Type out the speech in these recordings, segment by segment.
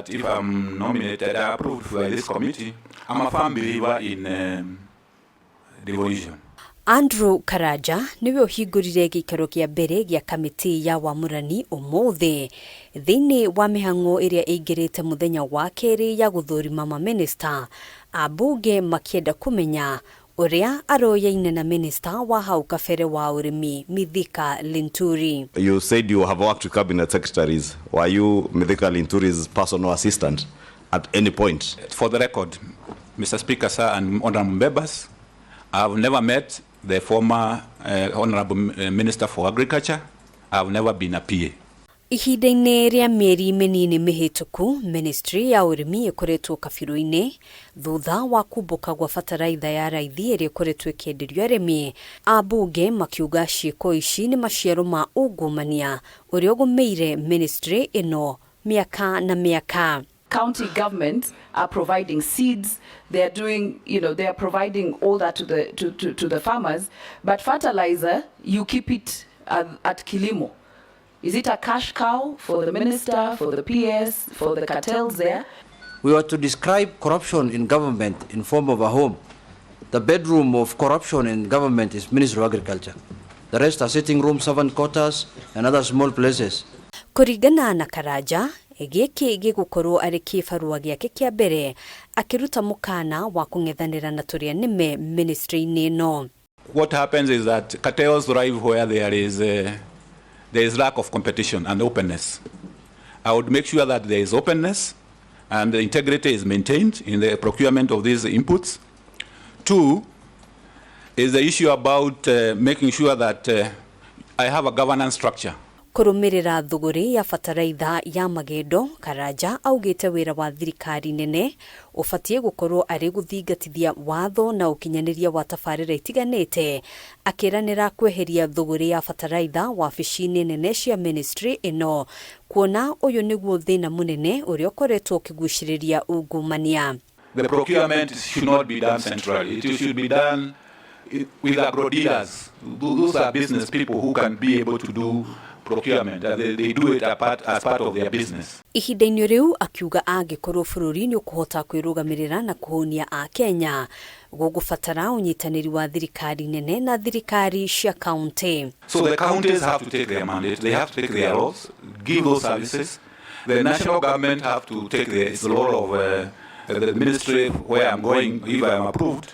If I'm nominated, approved by this committee, I'm a firm believer in devolution. Andrew Karanja niwe ũhingũrire gĩikaro kĩa mbere gĩa kamĩtĩ ya wamũrani ũmũthĩ thĩinĩ wa mĩhang'o ĩrĩa ĩingĩrĩte mũthenya wa kerĩ ya gũthũrima mamĩnĩsta ambunge makĩenda kũmenya ũrĩa aroyaine na minista wa hau kabere wa ũrĩmi Mithika Linturi. You said you have worked with cabinet secretaries. Were you Mithika Linturi's personal assistant at any point? For the record, Mr. Speaker, sir, and honorable members, I have never met the former honorable Minister for Agriculture. I have never been a PA. Ihinda-inĩ rĩa mĩeri mĩnini mĩhĩtũku, ministry ya ũrĩmi ĩkoretwo kabirũ-inĩ thutha wa kumbũka gwa bataraitha ya raithi ĩrĩa ĩkoretwo ĩkĩenderio arĩmi. Ambunge makiuga ciĩko ici nĩ maciaro ma ungumania ũrĩa ũgũmĩire ministry ĩno mĩaka na mĩaka. County governments are providing seeds, they are doing, you know, they are providing all that to the farmers, but fertilizer, you keep it at Kilimo. Is it a cash cow for the minister, for the PS, for the cartels there? We were to describe corruption in government in form of a home. The bedroom of corruption in government is Ministry of Agriculture. The rest are sitting rooms, servant quarters, and other small places. Kũringana na Karanja, gĩkĩ gĩgũkorwo arĩ kĩbarũa gĩake kĩa mbere akĩruta mũkana wa kũng'ethanĩra na tũrĩa nĩme ministry-inĩ ĩno. What happens is that cartels thrive where there is lack of competition and openness. I would make sure that there is openness and the integrity is maintained in the procurement of these inputs. Two is the issue about making sure that I have a governance structure. Kũrũmĩrĩra thũgũrĩ ya bataraitha ya magendo, Karanja augĩte wĩra wa thirikari nene ũbatiĩ gũkorwo arĩ gũthingatithia watho na ũkinyanĩria wa tabarĩra itiganĩte, akĩranĩra kweheria thũgũrĩ ya bataraitha wabici-inĩ nene cia ministry ĩno, kuona ũyũ nĩguo thĩna mũnene ũrĩa ũkoretwo ũkĩgucĩrĩria ungumania. The procurement should not be done centrally. It should be done with agro dealers. Those are business people who can be able to do procurement, and they do it as part of their business. Ihinda-inĩ rĩu akiuga angĩkorwo bũrũri nĩ ũkũhota kwĩrũgamĩrĩra na kũhũnia Akenya, gũgũbatara ũnyitanĩri wa thirikari nene na thirikari cia kaunti. So the counties have to take their mandate, they have to take their roles, give those services. The national government have to take its role of the ministry where I'm going, if I'm approved,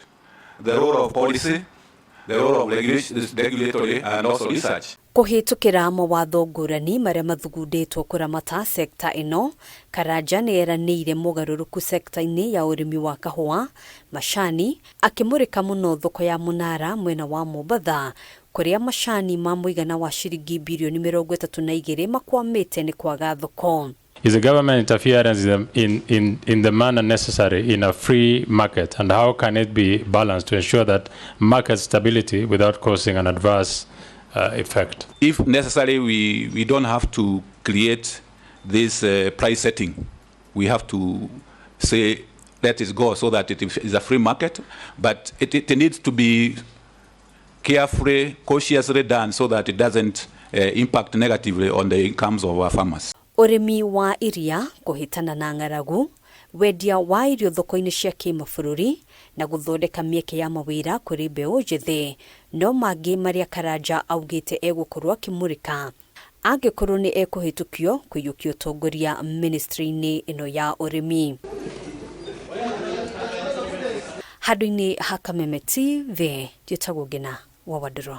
the role of policy, the role of regulation, regulatory and also research. Kũhĩtũkĩra mawatho ngũrani marĩa mathugundĩtwo kũramata sekta ĩno, Karanja nĩ eranĩire mogarũrũku sekta-inĩ ya ũrĩmi wa kahũa, macani, akĩmũrĩka mũno thoko ya Mũnara mwena wa Mombatha, kũrĩa macani ma mũigana wa ciringi birioni 32 makwamĩte nĩ kwaga thoko. Is the government interference in the manner necessary in a free market, and how can it be balanced to ensure that market stability without causing an adverse effect? If necessary, we don't have to create this price setting. We have to say, let it go so that it is a free market, but it needs to be carefully, cautiously done so that it doesn't impact negatively on the incomes of our farmers. Ũrĩmi wa iria, kũhĩtana na ng'aragu, wendia wa irio thoko-inĩ cia kĩmabũrũri na gũthondeka mĩeke ya mawĩra kũrĩ mbeũ njĩthĩ no mangĩ marĩa Karanja augĩte egũkorwo akĩmũrĩka angĩkorwo nĩ ekũhĩtũkio kũiyũkia ũtongoria ministry-inĩ ĩno ya ũrĩmi. Handũ-inĩ ha Kameme TV, njĩtagwo Ngina wa Wandũrũ.